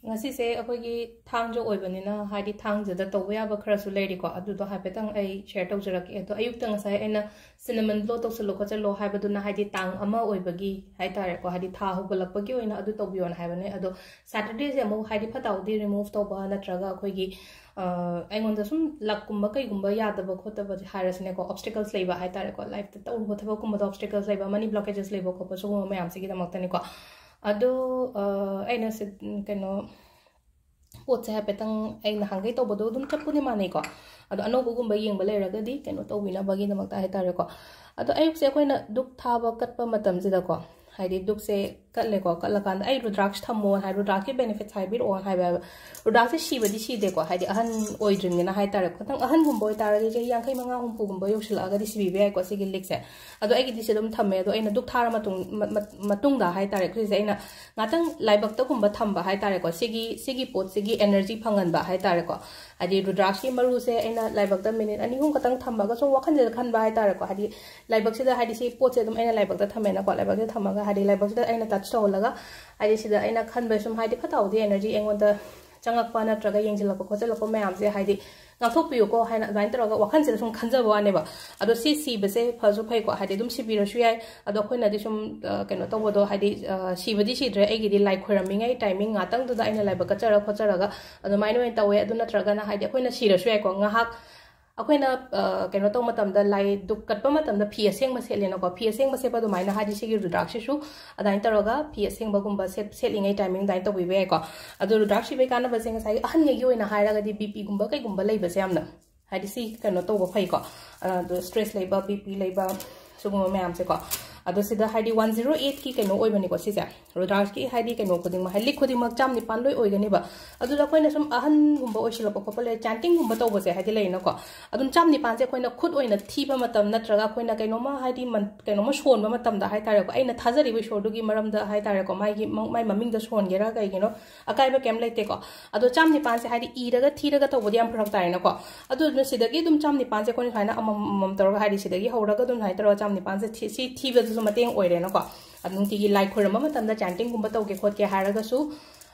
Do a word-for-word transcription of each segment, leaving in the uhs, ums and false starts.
ꯉꯁꯤꯁꯦ ꯑꯩꯈꯣꯏꯒꯤ ꯊꯥꯡꯖ ꯑꯣꯏꯕꯅꯤꯅ, ꯍꯥꯏꯗꯤ ꯊꯥꯡꯖꯗ ꯇꯧꯕ ꯌꯥꯕ ꯈꯔꯁꯨ ꯂꯩꯔꯤꯀꯣ, ꯑꯗꯨꯗꯣ ꯍꯥꯏꯐꯦꯠꯇꯪ ꯑꯩ ꯁꯤꯌꯔ ꯇꯧꯖꯔꯛꯀꯦ꯫ ꯑꯗꯣ ꯑꯌꯨꯛꯇ ꯉꯁꯥꯏ ꯑꯩꯅ ꯁꯤꯅꯃꯟ ꯕ꯭ꯂꯣ ꯇꯧꯁꯜꯂꯣ ꯈꯣꯠꯆꯜꯂꯣ ꯍꯥꯏꯕꯗꯨꯅ, ꯍꯥꯏꯗꯤ ꯇꯥꯡ ꯑꯃ ꯑꯣꯏꯕꯒꯤ ꯍꯥꯏꯇꯥꯔꯦꯀꯣ, ꯍꯥꯏꯗꯤ ꯊꯥ ꯍꯧꯒꯠꯂꯛꯄꯒꯤ ꯑꯣꯏꯅ ꯑꯗꯨ ꯇꯧꯕꯤꯌꯣꯅ ꯍꯥꯏꯕꯅꯦ꯫ ꯑꯗꯣ ꯁꯦꯇꯔꯗꯦꯁꯦ ꯑꯃꯨꯛ ꯍꯥꯏꯗꯤ ꯐꯠꯇ ꯍꯥꯎꯗꯤ ꯔꯤꯃꯨꯚ ꯇꯧꯕ ꯅꯠꯇ꯭ꯔꯒ ꯑꯩꯈꯣꯏꯒꯤ ꯑ, ꯑꯩꯉꯣꯟꯗ ꯁꯨꯝ ꯂꯛꯀꯨꯝꯕ ꯀꯩꯒꯨꯝꯕ ꯌꯥꯗꯕ ꯈꯣꯠꯇꯕ ꯍꯥꯏꯔꯁꯤꯅꯦꯀꯣ, ꯑꯣꯕꯁꯇꯤꯀꯜꯁ ꯂꯩꯕ ꯍꯥꯏꯇꯥꯔꯦꯀꯣ, ꯂꯥꯏꯐꯇ ꯇꯧꯔꯨꯕ ꯊꯕꯛꯀꯨꯝꯕꯗ ꯑꯣꯕꯁꯇꯤꯀꯜꯁ ꯂꯩꯕ, ꯃꯅꯤ ꯕ꯭ꯂꯣꯀꯦꯖꯦꯁ ꯂꯩꯕ ꯈꯣꯠꯄ, ꯁꯤꯒꯨꯝꯕ ꯃꯌꯥꯝꯁꯤꯒꯤꯗꯃꯛꯇꯅꯤꯀꯣ꯫ ꯑꯗꯣ ꯑ, ꯑꯩꯅ ꯁꯤ ꯀꯩꯅꯣ ꯄꯣꯠꯁꯦ ꯍꯥꯏꯐꯦꯠꯇꯪ ꯑꯩ ꯅꯍꯥꯟꯈꯩ ꯇꯧꯕꯗꯣ ꯑꯗꯨꯝ ꯆꯞꯄꯨꯗꯤ ꯃꯥꯟꯅꯩꯀꯣ꯫ ꯑꯗꯣ ꯑꯅꯧꯕꯒꯨꯝꯕ ꯌꯦꯡꯕ ꯂꯩꯔꯒꯗꯤ ꯀꯩꯅꯣ ꯇꯧꯕꯤꯅꯕꯒꯤꯗꯃꯛꯇ ꯍꯥꯏꯇꯥꯔꯦꯀꯣ꯫ ꯑꯗꯣ ꯑꯌꯨꯛꯁꯦ ꯑꯩꯈꯣꯏꯅ ꯙꯨꯞ ꯊꯥꯕ ꯀꯠꯄ ꯃꯇꯝꯁꯤꯗꯀꯣ, ꯍꯥꯏꯗꯤ ꯙꯨꯞꯁꯦ ꯀꯠꯂꯦꯀꯣ, ꯀꯠꯂꯀꯥꯟꯗ ꯑꯩ ꯔꯨꯗ꯭ꯔꯥꯛꯁ ꯊꯝꯃꯣ ꯍꯥꯏ, ꯔꯨꯗ꯭ꯔꯥꯛꯁꯀꯤ ꯕꯦꯅꯤꯐꯤꯠꯁ ꯍꯥꯏꯕꯤꯔꯛꯑꯣ ꯍꯥꯏꯕ꯫ ꯔꯨꯗ꯭ꯔꯥꯛꯁꯁꯦ ꯁꯤꯕꯗꯤ ꯁꯤꯗꯦꯀꯣ, ꯍꯥꯏꯗꯤ ꯑꯍꯟ ꯑꯣꯏꯗ꯭ꯔꯤꯕꯅꯤꯅ ꯍꯥꯏꯇꯥꯔꯦ꯫ ꯈꯤꯇꯪ ꯑꯍꯟꯒꯨꯝꯕ ꯑꯣꯏꯇꯥꯔꯒꯗꯤ ꯆꯍꯤ ꯌꯥꯡꯈꯩ ꯃꯉꯥ ꯍꯨꯝꯐꯨꯒꯨꯝꯕ ꯌꯧꯁꯤꯜꯂꯛꯑꯒꯗꯤ ꯁꯤꯕꯤꯕ ꯌꯥꯏꯀꯣ ꯁꯤꯒꯤ ꯂꯤꯛꯁꯦ꯫ ꯑꯗꯣ ꯑꯩꯒꯤꯗꯤ ꯁꯤ ꯑꯗꯨꯝ ꯊꯝꯃꯦ꯫ ꯑꯗꯣ ꯑꯩꯅ ꯙꯨꯞ ꯊꯥꯔ ꯃꯇꯨꯡ-, ꯃ-, ꯃ-, ꯃꯇꯨꯡꯗ ꯍꯥꯏꯇꯥꯔꯦ, ꯁꯤꯁꯦ ꯑꯩꯅ ꯉꯥꯛꯇꯪ ꯂꯥꯏꯕꯛꯇꯒꯨꯝꯕ ꯊꯝꯕ ꯍꯥꯏꯇꯥꯔꯦꯀꯣ, ꯁꯤꯒꯤ, ꯁꯤꯒꯤ ꯄꯣꯠꯁꯤꯒꯤ ꯑꯦꯅꯔꯖꯤ ꯐꯪꯍꯟꯕ ꯍꯥꯏꯇꯥꯔꯦꯀꯣ꯫ ꯍꯥꯏꯗꯤ ꯔꯨꯗ꯭ꯔꯥꯛꯁꯀꯤ ꯃꯔꯨꯁꯦ ꯑꯩꯅ ꯂꯥꯏꯕꯛꯇ ꯃꯤꯅꯤꯠ ꯑꯅꯤ ꯑꯍꯨꯝ ꯈꯛꯇꯪ ꯊꯝꯃꯒ ꯁꯨꯝ ꯋꯥꯈꯜꯁꯤꯗ ꯈꯟꯕ ꯍꯥꯏꯇꯥꯔꯦꯀꯣ꯫ ꯍꯥꯏꯗꯤ ꯂꯥꯏꯕꯛꯁꯤꯗ, ꯍꯥꯏꯗꯤ ꯁꯤ ꯄꯣꯠꯁꯦ ꯑꯗꯨꯝ ꯑꯩꯅ ꯂꯥꯏꯕꯛꯇ ꯊꯝꯃꯦꯅꯀꯣ, ꯂꯥꯏꯕꯛꯁꯤꯗ ꯊꯝꯃꯒ ꯍꯥꯏꯗꯤ ꯂꯥꯏꯕꯛꯁꯤꯗ ꯑꯩꯅ ꯇꯆ ꯇꯧꯍꯜꯂꯒ, ꯍꯥꯏꯗꯤ ꯁꯤꯗ ꯑꯩꯅ ꯈꯟꯕ ꯁꯨꯝ ꯍꯥꯏꯗꯤ ꯐꯠꯇ ꯍꯥꯎꯗꯤ ꯑꯦꯅꯔꯖꯤ ꯑꯩꯉꯣꯟꯗ ꯆꯪꯉꯛꯄ ꯅꯠꯇ꯭ꯔꯒ ꯌꯦꯡꯁꯤꯜꯂꯛꯄ ꯈꯣꯠꯆꯜꯂꯛꯄ ꯃꯌꯥꯝꯁꯦ ꯍꯥꯏꯗꯤ ꯉꯥꯛꯊꯣꯛꯄꯤꯌꯨꯀꯣ ꯍꯥꯏꯅ ꯑꯗꯨꯃꯥꯏꯅ ꯇꯧꯔꯒ ꯋꯥꯈꯜꯁꯤꯗ ꯁꯨꯝ ꯈꯟꯖꯕ ꯋꯥꯅꯦꯕ꯫ ꯑꯗꯣ ꯁꯤ ꯁꯤꯕꯁꯦ ꯐꯁꯨ ꯐꯩꯀꯣ, ꯍꯥꯏꯗꯤ ꯑꯗꯨꯝ ꯁꯤꯕꯤꯔꯁꯨ ꯌꯥꯏ꯫ ꯑꯗꯣ ꯑꯩꯈꯣꯏꯅꯗꯤ ꯁꯨꯝ, ꯑ, ꯀꯩꯅꯣ ꯇꯧꯕꯗꯣ, ꯍꯥꯏꯗꯤ, ꯑ, ꯁꯤꯕꯗꯤ ꯁꯤꯗ꯭ꯔꯦ, ꯑꯩꯒꯤꯗꯤ ꯂꯥꯏ ꯈꯣꯏꯔꯝꯃꯤꯉꯩ ꯇꯥꯏꯃꯤꯡ ꯉꯥꯛꯇꯪꯗꯨꯗ ꯑꯩꯅ ꯂꯥꯏꯕꯛ ꯀꯠꯆꯔ ꯈꯣꯠꯆꯔꯒ ꯑꯗꯨꯃꯥꯏꯅ ꯑꯣꯏꯅ ꯇꯧꯋꯦ꯫ ꯑꯗꯨ ꯅꯠꯇ꯭ꯔꯒꯅ ꯍꯥꯏꯗꯤ ꯑꯩꯈꯣꯏꯅ ꯁꯤꯔꯁꯨ ꯌꯥꯏꯀꯣ, ꯉꯥꯏꯍꯥꯛ ꯑꯩꯈꯣꯏꯅ, ꯑ, ꯀꯩꯅꯣ ꯇꯧꯕ ꯃꯇꯝꯗ, ꯂꯥꯏ ꯙꯨꯞ ꯀꯠꯄ ꯃꯇꯝꯗ ꯐꯤ ꯑꯁꯦꯡꯕ ꯁꯦꯠꯂꯦꯅꯀꯣ, ꯐꯤ ꯑꯁꯦꯡꯕ ꯁꯦꯠꯄ ꯑꯗꯨꯃꯥꯏꯅ ꯍꯥꯏꯗꯤ ꯁꯤꯒꯤ ꯔꯨꯗ꯭ꯔꯥꯛꯁꯤꯁꯨ ꯑꯗꯨꯃꯥꯏꯅ ꯇꯧꯔꯒ ꯐꯤ ꯑꯁꯦꯡꯕꯒꯨꯝꯕ ꯁꯦꯠ-, ꯁꯦꯠꯂꯤꯉꯩ ꯇꯥꯏꯃꯤꯡ ꯑꯗꯨꯃꯥꯏꯅ ꯇꯧꯕꯤꯕ ꯌꯥꯏꯀꯣ꯫ ꯑꯗꯣ ꯔꯨꯗ꯭ꯔꯥꯛꯁ ꯁꯤꯕꯒꯤ ꯀꯥꯟꯅꯕꯁꯦ ꯉꯁꯥꯏꯒꯤ ꯑꯍꯟꯉꯩꯒꯤ ꯑꯣꯏꯅ ꯍꯥꯏꯔꯒꯗꯤ ꯕꯤ ꯄꯤꯒꯨꯝꯕ ꯀꯩꯒꯨꯝꯕ ꯂꯩꯕꯁꯦ ꯌꯥꯝꯅ ꯍꯥꯏꯗꯤ ꯁꯤ ꯀꯩꯅꯣ ꯇꯧꯕ ꯐꯩꯀꯣ꯫ ꯑꯗꯣ ꯁ꯭ꯇ꯭ꯔꯦꯁ ꯂꯩꯕ, ꯕꯤ ꯄꯤ ꯂꯩꯕ, ꯁꯤꯒꯨꯝꯕ ꯃꯌꯥꯝꯁꯦꯀꯣ꯫ ꯑꯗꯣ ꯁꯤꯗ ꯍꯥꯏꯗꯤ ꯋꯥꯟ ꯖꯤꯔꯣ ꯑꯩꯠꯀꯤ ꯀꯩꯅꯣ ꯑꯣꯏꯕꯅꯤꯀꯣ ꯁꯤꯁꯦ, ꯔꯨꯗ꯭ꯔꯥꯛꯁꯀꯤ ꯍꯥꯏꯗꯤ ꯀꯩꯅꯣ ꯈꯨꯗꯤꯡꯃꯛ, ꯍꯥꯏꯗꯤ ꯂꯤꯛ ꯈꯨꯗꯤꯡꯃꯛ ꯆꯥꯝ ꯅꯤꯄꯥꯟ ꯂꯣꯏ ꯑꯣꯏꯒꯅꯤꯕ꯫ ꯑꯗꯨꯗ ꯑꯩꯈꯣꯏꯅ ꯁꯨꯝ ꯑꯍꯟꯒꯨꯝꯕ ꯑꯣꯏꯁꯤꯜꯂꯛꯄ ꯈꯣꯠꯄ ꯂꯩ, ꯆꯥꯟꯇꯤꯡꯒꯨꯝꯕ ꯇꯧꯕꯁꯦ ꯍꯥꯏꯗꯤ ꯂꯩꯅꯀꯣ, ꯑꯗꯨꯝ ꯆꯥꯝ ꯅꯤꯄꯥꯟꯁꯦ ꯑꯩꯈꯣꯏꯅ ꯈꯨꯠ ꯑꯣꯏꯅ ꯊꯤꯕ ꯃꯇꯝ ꯅꯠꯇ꯭ꯔꯒ ꯑꯩꯈꯣꯏꯅ ꯀꯩꯅꯣꯝꯃ ꯍꯥꯏꯗꯤ ꯃꯟ-, ꯀꯩꯅꯣꯝꯃ ꯁꯣꯟꯕ ꯃꯇꯝꯗ ꯍꯥꯏꯇꯥꯔꯦꯀꯣ, ꯑꯩꯅ ꯊꯥꯖꯔꯤꯕ ꯏꯁꯣꯔꯗꯨꯒꯤ ꯃꯔꯝꯗ ꯍꯥꯏꯇꯥꯔꯦꯀꯣ, ꯃꯥꯒꯤ ꯃ-, ꯃꯥꯏ ꯃꯃꯤꯡꯗ ꯁꯣꯟꯒꯦꯔꯥ ꯀꯩꯒꯤꯅꯣ ꯑꯀꯥꯏꯕ ꯀꯩꯝ ꯂꯩꯇꯦꯀꯣ꯫ ꯑꯗꯣ ꯆꯥꯝ ꯅꯤꯄꯥꯟꯁꯦ ꯍꯥꯏꯗꯤ ꯏꯔꯒ ꯊꯤꯔꯒ ꯇꯧꯕꯗꯤ ꯌꯥꯝ ꯐꯔꯛ ꯇꯥꯏꯅꯀꯣ꯫ ꯑꯗꯨꯗꯨꯅ ꯁꯤꯗꯒꯤ ꯑꯗꯨꯝ ꯆꯥꯝ ꯅꯤꯄꯥꯟꯁꯦ ꯑꯩꯈꯣꯏꯅ ꯁꯨꯃꯥꯏꯅ ꯑꯃꯃꯝ ꯑꯃꯃꯝ ꯇꯧꯔꯒ, ꯍꯥꯏꯗꯤ ꯁꯤꯗꯒꯤ ꯍꯧꯔꯒ ꯑꯗꯨꯝ ꯁꯨꯃꯥꯏꯅ ꯇꯧꯔꯒ ꯆꯥꯝ ꯅꯤꯄꯥꯟꯁꯦ ꯊꯤ-, ꯁꯤ ꯊꯤꯕꯗꯁꯨ ꯃꯇꯦꯡ ꯑꯣꯏꯔꯦꯅꯀꯣ꯫ ꯑꯗꯨ ꯅꯨꯡꯇꯤꯒꯤ ꯂꯥꯏ ꯈꯣꯏꯔꯝꯕ ꯃꯇꯝꯗ ꯆꯥꯟꯇꯤꯡꯒꯨꯝꯕ ꯇꯧꯒꯦ ꯈꯣꯠꯀꯦ ꯍꯥꯏꯔꯒꯁꯨ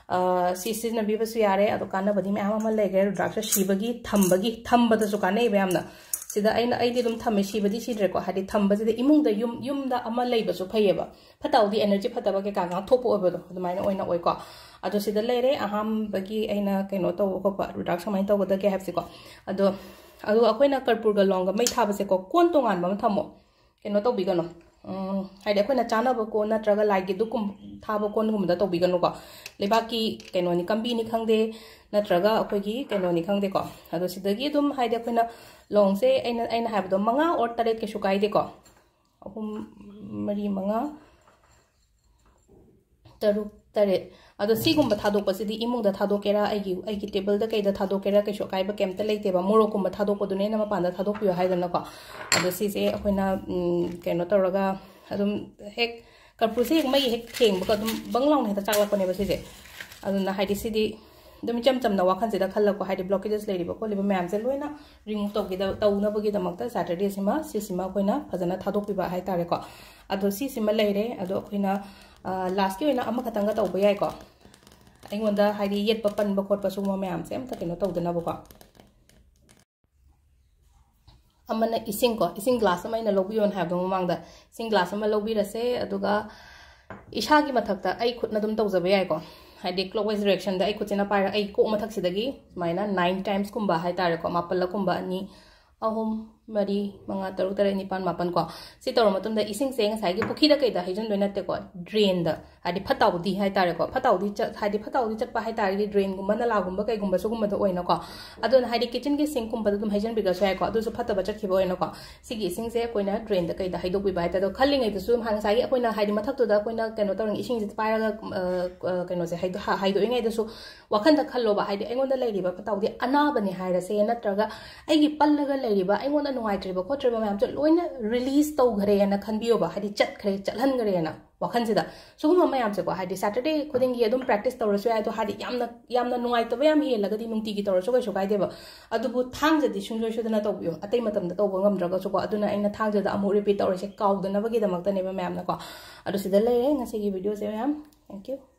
ꯁꯤ ꯁꯤꯖꯤꯟꯅꯕꯤꯕꯁꯨ ꯌꯥꯔꯦ꯫ ꯑꯗꯣ ꯀꯥꯟꯅꯕꯗꯤ ꯃꯌꯥꯝ ꯑꯃ ꯂꯩꯈ꯭ꯔꯦ꯫ ꯔꯨꯗ꯭ꯔꯥꯛꯁ ꯁꯤꯕꯒꯤ, ꯊꯝꯕꯒꯤ, ꯊꯝꯕꯗꯁꯨ ꯀꯥꯟꯅꯩꯕ ꯌꯥꯝꯅ꯫ ꯁꯤꯗ ꯑꯩꯅ, ꯑꯩꯗꯤ ꯑꯗꯨꯝ ꯊꯝꯃꯦ, ꯁꯤꯕꯗꯤ ꯁꯤꯗ꯭ꯔꯦꯀꯣ꯫ ꯍꯥꯏꯗꯤ ꯊꯝꯕꯁꯤꯗ ꯏꯃꯨꯡꯗ, ꯌꯨꯝ, ꯌꯨꯝꯗ ꯑꯃ ꯂꯩꯕꯁꯨ ꯐꯩꯌꯦꯕ꯫ ꯐꯠꯇ ꯍꯥꯎꯗꯤ, energy ꯐꯠꯇꯕ ꯀꯩꯀꯥ ꯉꯥꯛꯊꯣꯛꯄ ꯑꯣꯏꯕꯗꯣ ꯑꯗꯨꯃꯥꯏꯅ ꯑꯣꯏꯅ ꯑꯣꯏꯀꯣ꯫ ꯑꯗꯣ ꯁꯤꯗ ꯂꯩꯔꯦ ꯑꯍꯥꯟꯕꯒꯤ ꯑꯩꯅ ꯀꯩꯅꯣ ꯇꯧꯕ ꯈꯣꯠꯄ, ꯔꯨꯗ꯭ꯔꯥꯛꯁ ꯀꯃꯥꯏꯅ ꯇꯧꯒꯗꯒꯦ ꯍꯥꯏꯕꯁꯤꯀꯣ꯫ ꯑꯗꯣ, ꯑꯗꯨꯒ ꯑꯩꯈꯣꯏꯅ ꯀꯔꯄꯨꯔꯒ ꯂꯣꯡꯒ ꯃꯩ ꯊꯥꯕꯁꯦꯀꯣ, ꯀꯣꯟ ꯇꯣꯉꯥꯟꯕ ꯑꯃ ꯊꯝꯃꯣ꯫ ꯀꯩꯅꯣ ꯇꯧꯕꯤꯒꯅꯨ꯫ ꯎꯝ, ꯍꯥꯏꯗꯤ ꯑꯩꯈꯣꯏꯅ ꯆꯥꯅꯕ ꯀꯣꯟ ꯅꯠꯇ꯭ꯔꯒ ꯂꯥꯏꯒꯤ ꯙꯨꯞꯀꯨꯝ-, ꯊꯥꯕ ꯀꯣꯟꯒꯨꯝꯕꯗ ꯇꯧꯕꯤꯒꯅꯨꯀꯣ꯫ ꯂꯩꯕꯥꯛꯀꯤ ꯀꯩꯅꯣꯅꯤ, ꯀꯝꯕꯤꯅꯤ ꯈꯪꯗꯦ, ꯅꯠꯇ꯭ꯔꯒ ꯑꯩꯈꯣꯏꯒꯤ ꯀꯩꯅꯣꯅꯤ ꯈꯪꯗꯦꯀꯣ꯫ ꯑꯗꯣ ꯁꯤꯗꯒꯤ ꯑꯗꯨꯝ, ꯍꯥꯏꯗꯤ ꯑꯩꯈꯣꯏꯅ ꯂꯣꯡꯁꯦ, ꯑꯩꯅ, ꯑꯩꯅ ꯍꯥꯏꯕꯗꯣ ꯃꯉꯥ or ꯇꯔꯦꯠ ꯀꯩꯁꯨ ꯀꯥꯏꯗꯦꯀꯣ꯫ ꯑꯍꯨꯝ, ꯃꯔꯤ, ꯃꯉꯥ, ꯇꯔꯨꯛ, ꯇꯔꯦꯠ꯫ ꯑꯗꯣ ꯁꯤꯒꯨꯝꯕ ꯊꯥꯗꯣꯛꯄꯁꯤꯗꯤ ꯏꯃꯨꯡꯗ ꯊꯥꯗꯣꯛꯀꯦꯔꯥ, ꯑꯩꯒꯤ, ꯑꯩꯒꯤ ꯇꯦꯕꯜꯗ ꯀꯩꯗ ꯊꯥꯗꯣꯛꯀꯦꯔꯥ, ꯀꯩꯁꯨ ꯑꯀꯥꯏꯕ ꯀꯩꯝꯇ ꯂꯩꯇꯦꯕ꯫ ꯃꯣꯔꯣꯛꯀꯨꯝꯕ ꯊꯥꯗꯣꯛꯄꯗꯨꯅ ꯍꯦꯟꯅ ꯃꯄꯥꯟꯗ ꯊꯥꯗꯣꯛꯄꯤꯌꯣ ꯍꯥꯏꯗꯅꯀꯣ꯫ ꯑꯗꯣ ꯁꯤꯁꯦ ꯑꯩꯈꯣꯏꯅ, ꯎꯝ, ꯀꯩꯅꯣ ꯇꯧꯔꯒ ꯑꯗꯨꯝ ꯍꯦꯛ ꯀꯔꯄꯨꯔꯁꯦ ꯍꯦꯛ ꯃꯩ ꯍꯦꯛ ꯊꯦꯡꯕꯒ ꯑꯗꯨꯝ ꯕꯪ ꯂꯥꯎꯅ ꯍꯦꯛꯇ ꯆꯥꯛꯂꯛꯄꯅꯦꯕ ꯁꯤꯁꯦ꯫ ꯑꯗꯨꯅ ꯍꯥꯏꯗꯤ ꯁꯤꯗꯤ ꯑꯗꯨꯝ ꯏꯆꯝ ꯆꯝꯅ ꯋꯥꯈꯜꯁꯤꯗ ꯈꯜꯂꯛꯄ, ꯍꯥꯏꯗꯤ blockages ꯂꯩꯔꯤꯕ ꯈꯣꯠꯂꯤꯕ ꯃꯌꯥꯝꯁꯦ ꯂꯣꯏꯅ remove ꯇꯧꯒꯤꯗ-, ꯇꯧꯅꯕꯒꯤꯗꯃꯛꯇ Saturdayꯁꯤꯃ, ꯁꯤꯁꯤꯃ ꯑꯩꯈꯣꯏꯅ ꯐꯖꯅ ꯊꯥꯗꯣꯛꯄꯤꯕ ꯍꯥꯏꯇꯥꯔꯦꯀꯣ꯫ ꯑꯗꯣ ꯁꯤꯁꯤꯃ ꯂꯩꯔꯦ꯫ ꯑꯗꯣ ꯑꯩꯈꯣꯏꯅ, ꯑ, lastꯀꯤ ꯑꯣꯏꯅ ꯑꯃꯈꯛꯇꯪꯒ ꯇꯧꯕ ꯌꯥꯏꯀꯣ꯫ ꯑꯩꯉꯣꯟꯗ ꯍꯥꯏꯗꯤ ꯌꯦꯠꯄ ꯄꯟꯕ ꯈꯣꯠꯄ ꯁꯤꯒꯨꯝꯕ ꯃꯌꯥꯝꯁꯦ ꯑꯝꯇ ꯀꯩꯅꯣ ꯇꯧꯗꯅꯕꯀꯣ꯫ ꯑꯃꯅ ꯏꯁꯤꯡꯀꯣ, ꯏꯁꯤꯡ glass ꯑꯃ ꯑꯩꯅ ꯂꯧꯕꯤꯌꯣꯅ ꯍꯥꯏꯕꯗꯣ ꯃꯃꯥꯡꯗ, ꯏꯁꯤꯡ glass ꯑꯃ ꯂꯧꯕꯤꯔꯁꯦ꯫ ꯑꯗꯨꯒ ꯏꯁꯥꯒꯤ ꯃꯊꯛꯇ ꯑꯩ ꯈꯨꯠꯅ ꯑꯗꯨꯝ ꯇꯧꯖꯕ ꯌꯥꯏꯀꯣ꯫ ꯍꯥꯏꯗꯤ clockwise directionꯗ ꯑꯩ ꯈꯨꯠꯁꯤꯅ ꯄꯥꯏꯔ, ꯑꯩ ꯀꯣꯛ ꯃꯊꯛꯁꯤꯗꯒꯤ ꯁꯨꯃꯥꯏꯅ nine timesꯀꯨꯝꯕ ꯍꯥꯏꯇꯥꯔꯦꯀꯣ, ꯃꯥꯄꯜꯂꯛꯀꯨꯝꯕ, ꯑꯅꯤ, ꯑꯍꯨꯝ, ꯃꯔꯤ, ꯃꯉꯥ, ꯇꯔꯨꯛ, ꯇꯔꯦꯠ, ꯅꯤꯄꯥꯜ, ꯃꯥꯄꯜ ꯀꯣ꯫ ꯁꯤ ꯇꯧꯔ ꯃꯇꯨꯡꯗ ꯏꯁꯤꯡꯁꯦ ꯉꯁꯥꯏꯒꯤ ꯄꯨꯈ꯭ꯔꯤꯗ ꯀꯩꯗ ꯍꯩꯖꯤꯟꯗꯣꯏ ꯅꯠꯇꯦꯀꯣ, drainꯗ, ꯍꯥꯏꯗꯤ ꯐꯠꯇ ꯍꯥꯎꯗꯤ ꯍꯥꯏꯇꯥꯔꯦꯀꯣ, ꯐꯠꯇ ꯍꯥꯎꯗꯤ ꯆꯠ-, ꯍꯥꯏꯗꯤ ꯐꯠꯇ ꯍꯥꯎꯗꯤ ꯆꯠꯄ ꯍꯥꯏꯇꯥꯔꯒꯗꯤ drainꯒꯨꯝꯕ, ꯅꯂꯥꯒꯨꯝꯕ ꯀꯩꯒꯨꯝꯕ ꯁꯤꯒꯨꯝꯕꯗ ꯑꯣꯏꯅꯀꯣ꯫ ꯑꯗꯨꯅ ꯍꯥꯏꯗꯤ kitchenꯒꯤ sinkꯀꯨꯝꯕꯗ ꯑꯗꯨꯝ ꯍꯩꯖꯤꯟꯕꯤꯔꯁꯨ ꯌꯥꯏꯀꯣ, ꯑꯗꯨꯁꯨ ꯐꯠꯇꯕ ꯆꯠꯈꯤꯕ ꯑꯣꯏꯅꯀꯣ꯫ ꯁꯤꯒꯤ ꯏꯁꯤꯡꯁꯦ ꯑꯩꯈꯣꯏꯅ drainꯗ ꯀꯩꯗ ꯍꯩꯗꯣꯛꯄꯤꯕ ꯍꯥꯏꯇꯥꯔꯦ꯫ ꯑꯗꯣ ꯈꯜꯂꯤꯉꯩꯗꯁꯨ ꯉꯁꯥꯏꯒꯤ ꯑꯩꯈꯣꯏꯅ ꯍꯥꯏꯗꯤ ꯃꯊꯛꯇꯨꯗ ꯑꯩꯈꯣꯏꯅ ꯀꯩꯅꯣ ꯇꯧꯔꯤꯉꯩ ꯏꯁꯤꯡꯁꯦ ꯄꯥꯏꯔꯒ, ꯑ, ꯑ, ꯀꯩꯅꯣꯁꯦ ꯍꯩꯗꯣ-, ꯍꯥ-, ꯍꯥꯏꯗꯣꯛꯏꯉꯩꯗꯁꯨ ꯋꯥꯈꯟꯗ ꯈꯜꯂꯣꯕ, ꯍꯥꯏꯗꯤ ꯑꯩꯉꯣꯟꯗ ꯂꯩꯔꯤꯕ ꯐꯠꯇ ꯍꯥꯎꯗꯤ ꯑꯅꯥꯕꯅꯦ ꯍꯥꯏꯔꯁꯦ, ꯅꯠꯇ꯭ꯔꯒ ꯑꯩꯒꯤ ꯄꯜꯂꯒ ꯂꯩꯔꯤꯕ, ꯑꯩꯉꯣꯟꯗ ꯅꯨꯡꯉꯥꯏꯇ꯭ꯔꯤꯕ ꯈꯣꯠꯇ꯭ꯔꯤꯕ ꯃꯌꯥꯝꯁꯦ ꯂꯣꯏꯅ release ꯇꯧꯈ꯭ꯔꯦꯅ ꯈꯟꯕꯤꯌꯣꯕ, ꯍꯥꯏꯗꯤ ꯆꯠꯈ꯭ꯔꯦ, ꯆꯠꯍꯟꯈ꯭ꯔꯦꯅ ꯋꯥꯈꯟꯁꯤꯗ꯫ ꯁꯤꯒꯨꯝꯕ ꯃꯌꯥꯝꯁꯦꯀꯣ, ꯍꯥꯏꯗꯤ Saturday ꯈꯨꯗꯤꯡꯒꯤ ꯑꯗꯨꯝ practice ꯇꯧꯔꯁꯨ ꯌꯥꯏ, ꯑꯗꯣ ꯍꯥꯏꯗꯤ ꯌꯥꯝꯅ, ꯌꯥꯝꯅ ꯅꯨꯡꯉꯥꯏꯇꯕ ꯌꯥꯝ ꯍꯦꯜꯂꯒꯗꯤ ꯅꯨꯡꯇꯤꯒꯤ ꯇꯧꯔꯁꯨ ꯀꯩꯁꯨ ꯀꯥꯏꯗꯦꯕ꯫ ꯑꯗꯨꯕꯨ ꯊꯥꯡꯖꯗꯤ ꯁꯨꯡꯁꯣꯏ ꯁꯣꯏꯗꯅ ꯇꯧꯕꯤꯌꯣ, ꯑꯇꯩ ꯃꯇꯝꯗ ꯇꯧꯕ ꯉꯝꯗ꯭ꯔꯒꯁꯨꯀꯣ꯫ ꯑꯗꯨꯅ ꯑꯩꯅ ꯊꯥꯡꯖꯗ ꯑꯃꯨꯛ repeat ꯇꯧꯔꯤꯁꯦ ꯀꯥꯎꯗꯅꯕꯒꯤꯗꯃꯛꯇꯅꯦꯕ ꯃꯌꯥꯝꯅꯀꯣ꯫ ꯑꯗꯣ ꯁꯤꯗ ꯂꯩꯔꯦ ꯉꯁꯤꯒꯤ videoꯁꯦ ꯃꯌꯥꯝ꯫ Thank you꯫